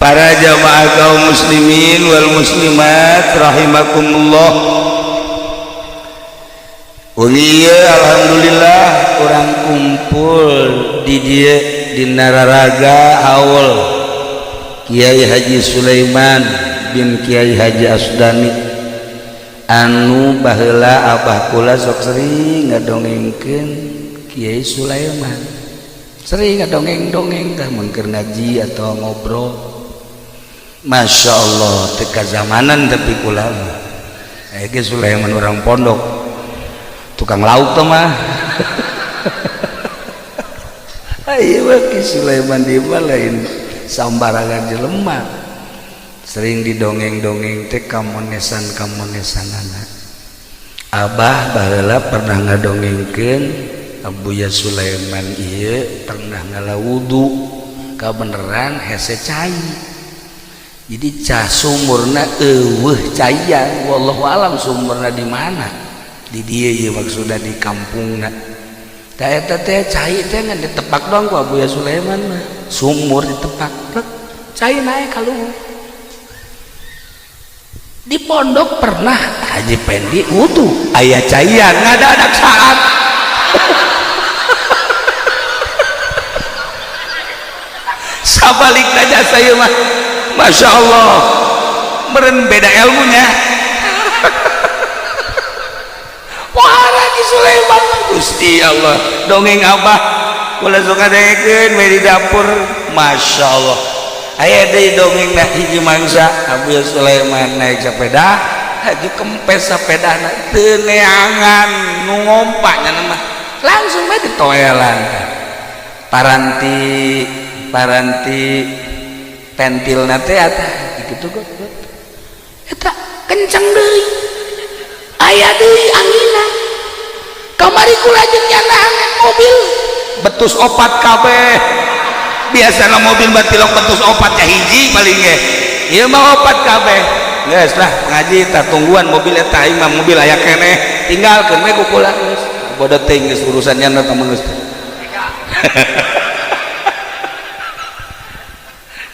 Para jamaah kaum muslimin wal muslimat rahimakumullah. Wengi ieu alhamdulillah urang kumpul di dieu di Nararaga haul Kiai Haji Sulaiman bin Kiai Haji Asdani anu baheula abah kula sok sering ngadongengkeun Kiai Sulaiman, sering ngadongeng-dongeng tah mun keur ngaji atau ngobrol. Masya Allah teu kazamanan tapi kula mah aya ge Sulaiman orang pondok tukang lauk teh mah. Ayo Ki Sulaiman di mah lain sambarangan jelema, sering didongeng-dongeng teh kamonesan-kamonesanana. Abah baheula pernah ngadongengkeun Abuya Sulaiman ieu pernah ngala wudu kabeneran hese cai, jadi cah sumurna eueuh caian, wallahu alam sumurna di mana di dieu ieu maksudna di kampungna. Tah eta teh cai teh ngan ditepak doang ku Abuya Sulaiman mah, sumur ditepak plek cai naik ka luhur. Di pondok pernah Haji Pendi wudu aya caian ngadadak saat sabalik aja saya mah. Masya Allah meren beda ilmunya. Wah lagi Sulaiman Gusti Allah dongeng abah kula suka dengekeun we di dapur. Masya Allah aya deui dongeng na hiji mangsa Abu Sulaiman naik sepeda haji kempes sepedana teu neangan nu ngompa nya mah langsung we ditoelan paranti paranti pentil nate eta gitu kok eta kencang deui aya deui anginna kamari kula jeung nyana mobil betus opat kabeh. Biasana mobil batilok betus opat ya hiji paling ge ieu mah opat kabeh. Geus lah ngaji tah tungguan mobil eta aing mah mobil aya keneh tinggalkeun we ku kula geus bodoh teuing geus urusan nyana tah geus.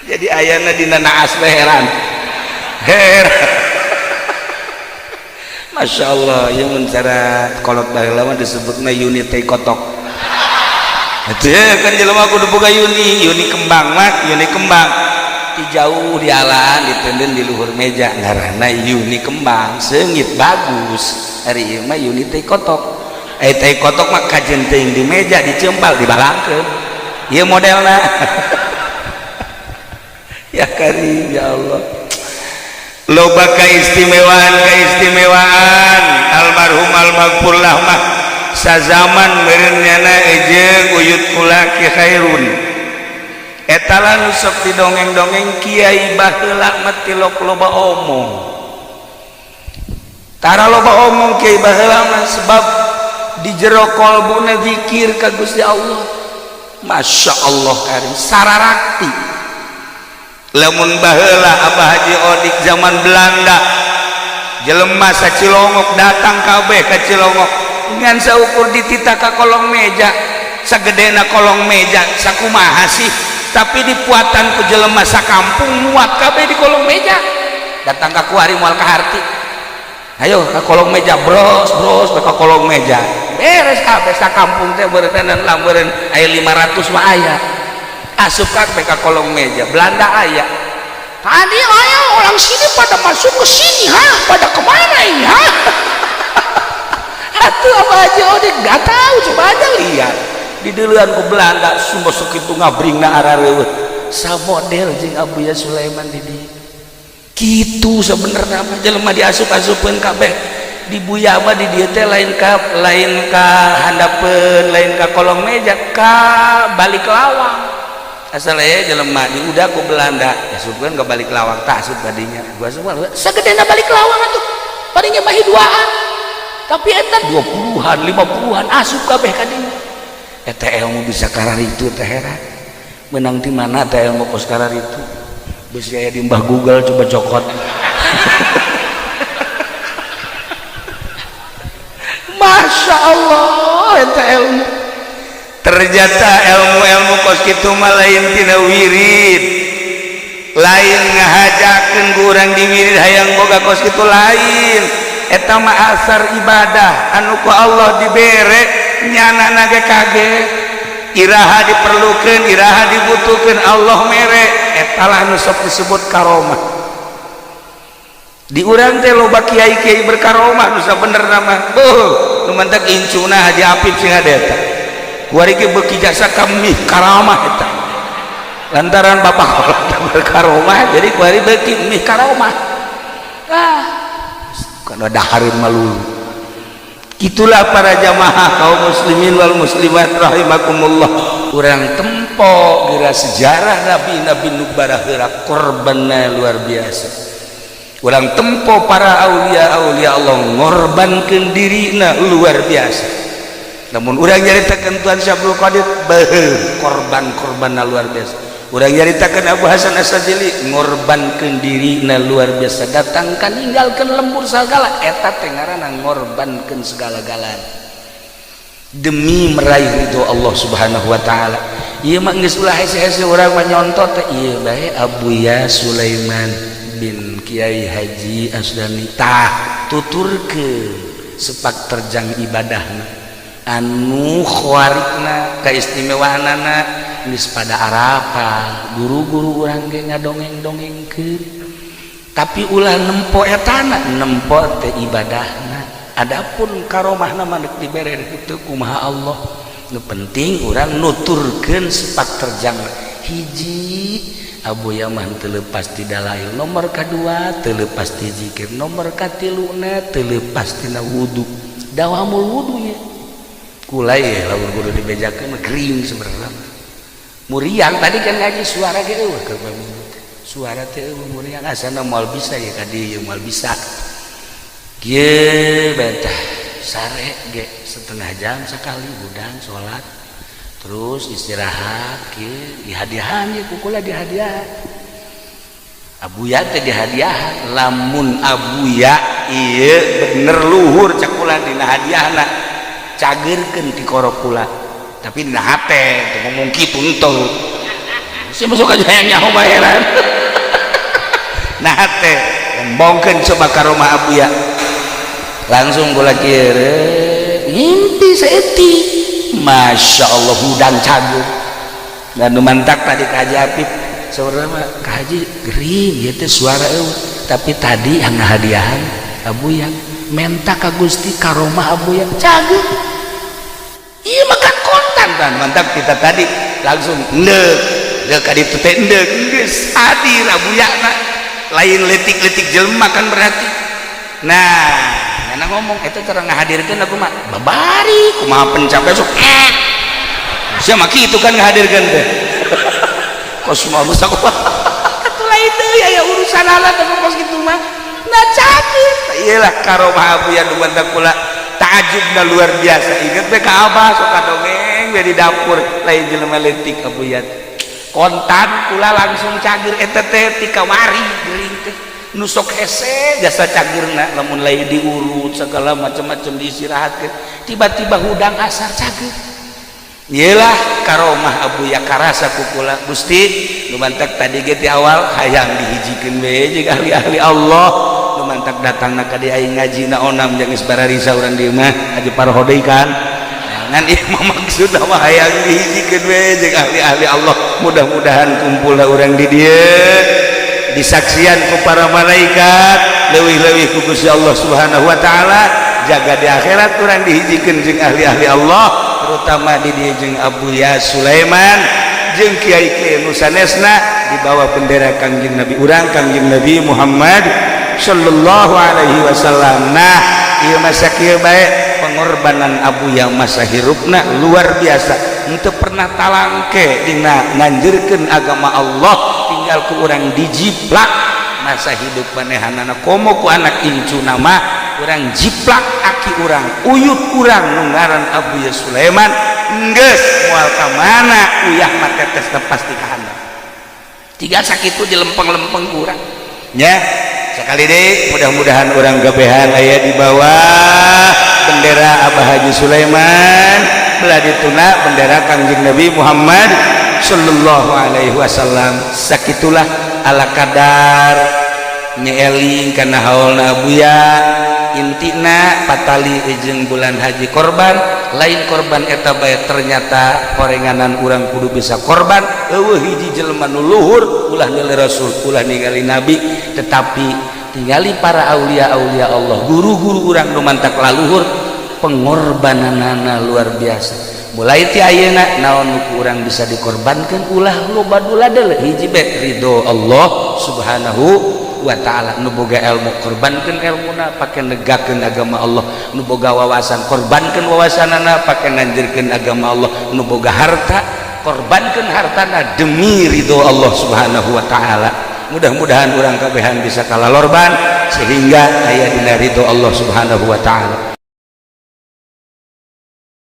Jadi ayana dina naas we heran heran. Masya Allah ieu mun cara kolot baheula mah disebutna unit teh kotok. Itu ya kan jelema kudu boga uni, uni kembang mah uni kembang di jauh di alaan ditenden di luhur meja ngaranna uni kembang seungit bagus. Ari ieu mah uni teh kotok, teh kotok mah kajen teuing di meja dicempal dibalangkeun ieu modelna. Ya karim ya Allah loba keistimewaan keistimewaan almarhum almaghfurlah mah sazaman meureun nyana jeung uyut kula Ki Khairun eta lah nu sok didongeng-dongeng kiai baheula mah tilok loba omong tara loba omong kiai baheula mah sebab di jero kolbuna zikir ka Gusti Allah. Masya Allah karim sararakti. Lamun baheula Abah Haji Odik zaman Belanda jelema sacilongok datang kabeh ka Cilongok ngan saukur ditita ka kolong meja sagedena kolong meja sakumaha sih tapi dipuatan ku jelema sakampung muat kabeh di kolong meja datang ka kuari moal kaharti ayo ka kolong meja bros bros ka kolong meja beres kabeh sakampung teh beureun lameureun aya 500 mah aya asup kabeh ka kolong meja Belanda aya tadi aya orang sini pada masuk ke sini ha pada kemana ini ha. Atuh apa aja Odik nggak tahu coba aja lihat di duluan ku Belanda sumber segitu ngabringna arareueuh samodel jeung Abuya Sulaiman di dieu kitu sebenarnya mah jelema diasup-asupeun kabeh di Buya mah di dieu teh lain ka handapeun lain ka kolong meja ka balik lawang asal aya jelema diudah ku Belanda asupkeun ka balik lawang tah asup kadinya gua semua sagedena balik lawang atuh palingnya mah duaan tapi eta 20-an 50-an asup kabeh kadinya eta ilmu bisa karar itu teh heran menang di mana teh ilmu kos karar itu bisi aya di Mbah Google coba cokot. Masya Allah eta ilmu ternyata ilmu-ilmu kos kitu mah lain tina wirid. Lain ngahajakeun ku urang di wirid hayang boga kos kitu, lain. Eta mah asar ibadah anu ku Allah dibere, nyana ge kaget iraha diperlukan, iraha dibutuhkan, Allah mere. Etalah nu sok disebut karomah. Di urang teh loba kiai-kiai berkaromah nu bener nama. Beuh, nu mantak incuna Haji Apip sing ada eta. Kuari ge beuki jasa kami karamah eta. Lantaran bapak kolot berkaromah, jadi kuari beuki mih karomah. Ah, kana dahareun malulu. Itulah para jamaah kaum muslimin wal muslimat rahimakumullah. Urang tempo geura sejarah nabi-nabi nu baraheula, korbanna luar biasa. Urang tempo para aulia aulia Allah ngorbankeun dirina luar biasa. Namun urang nyaritakeun Tuan Syabdul Qadir, beuh, korban-korbanna luar biasa. Urang nyaritakeun Abu Hasan Asy-Syadzili, ngorbankeun dirina luar biasa, datang kan ninggalkeun lembur segala. Eta teh ngaranna ngorbankeun segala-galana demi meraih ridho Allah Subhanahu wa taala. Ieu mah geus ulah hese-hese, urang mah nyontot teh ieu bae Abuya Sulaiman bin Kiai Haji Asdani. Tah, tuturkeun sepak terjang ibadahna anu khawarikna, kaistimewaanana geus pada arapal. Guru-guru urang ge ngadongeng-dongengkeun, tapi ulah nempo etana, nempo teh ibadahna. Adapun karomahna mah deuk dibere kitu kumaha Allah. Nu penting urang nuturkeun sepak terjang. Hiji, Abuya mah teu lepas ti dalail. Nomor kadua, teu lepas ti zikir. Nomor katiluna, teu lepas tina wudu, dawamul wudu ya. Kula ya lamun kudu dibejakeun mah gering sebenarnya, muriang. Tadi kan ngaji suara ge eueuh, keur suara teh eueuh, muriang. Asana moal bisa ya ka dieu, moal bisa kieu betah. Sare ge setengah jam sekali, hudang salat terus istirahat kieu. Dihadiahan ya ku kula, dihadiahan Abuya teh, dihadiahan. Lamun Abuya ieu bener luhur, cak kula dina hadiahna cageurkeun ti korok kula, tapi dina hate teu ngomong kitu henteu. Sia masuk aja yang nyaho bayaran. Nah, teh embongkeun coba ka rumah Abuya langsung kula kieu, ngimpi saeutik, Masya Allah, hudang cager. Dan nu mantak tadi ka Haji Apip sebenarnya mah ka Haji gering ieu teh, suara eueuh, tapi tadi yang ngahadiahan Abuya menta ka Gusti karomah Abuya cager. Iya, makan kontan kan mantap. Kita tadi langsung ndek ndek ka ditu teh, ndek geus hadir Abuya na. Lain letik-letik jelema kan berarti. Nah, nyana ngomong itu cara ngahadirkeun aku mah babari kumaha pencapaian sok sia mah kitu kan ngahadirkeun teh kos mah geus aku atuh lain deui aya urusan alat kos kitu mah. Nah, cager iyalah karomah Abuya nu mantak kula takjubna luar biasa. Inget we ka Abah sok dongeng we di dapur, lain jelema leutik Abuya. Kontan kula langsung cager eta teh ti kamari geuring teh. Nu sok hese jasa cagerna lamun lain diurut segala macam-macam, diistirahatkeun, tiba-tiba hudang asar cager. Iyalah karomah Abuya karasa ku kula. Gusti nu mantak tadi ge ti awal hayang dihijikeun we jeung ahli-ahli Allah. Nu mantak datangna ka dieu aing ngaji na onam jeung geus bararisa urang dieu mah aja parhodei kan. Ngan ieu mah maksudna mah hayang dihijikeun we jeung ahli-ahli Allah. Mudah-mudahan kumpulna urang di dieu disaksian ku para malaikat, leuwih-leuwih ku Gusti Allah Subhanahu wa taala. Jaga di akhirat urang dihijikeun jeung ahli-ahli Allah, terutama di dieu jeung Abuya Sulaiman jeung kiai-kiai nu sanesna di bawah bendera Kangjeng Nabi urang, Kangjeng Nabi Muhammad sallallahu alaihi wasallam. Nah, ieu masa kieu bae pengorbanan Abuya masa hirupna luar biasa, henteu pernah talangke dina nganjurkeun agama Allah. Tinggal ku urang dijiplak masa hidup manehanana, komo ku anak incu nama urang jiplak aki urang, uyut urang nu ngaran Abuya Sulaiman. Geus moal ka mana uyah mah, tetesna pasti ka handap. Tiga sakitu dilempeng-lempeng ku urang nya. Sekali deh, mudah-mudahan urang kabehan aya di bawah bendera Abah Haji Sulaiman, belah dituna bendera Kangjeng Nabi Muhammad sallallahu alaihi wasallam. Sakitulah. Ala kadar nyeeling karena haulna Abuya. Intina patali jeung bulan haji, korban lain korban eta bae. Ternyata korenganan urang kudu bisa korban. Euweuh hiji jelema nu luhur, ulah ningali rasul, ulah ningali nabi, tetapi tingali para aulia, aulia Allah, guru-guru urang nu mantak laluhur, pengorbananana luar biasa. Mulai ti ayeuna, naon nu ku urang bisa dikorbankan, ulah loba dula, hiji bae, ridho Allah Subhanahu wa Ta'ala. Nu boga ilmu, korbankan ilmuna pake negakeun agama Allah. Nu boga wawasan, korbankan wawasanana pake nganjurkeun agama Allah. Nu boga harta, korbankan hartana demi ridho Allah Subhanahu wa Ta'ala. Mudah-mudahan urang kabehan bisa kalalorban sehingga aya dina ridho Allah Subhanahu wa Ta'ala.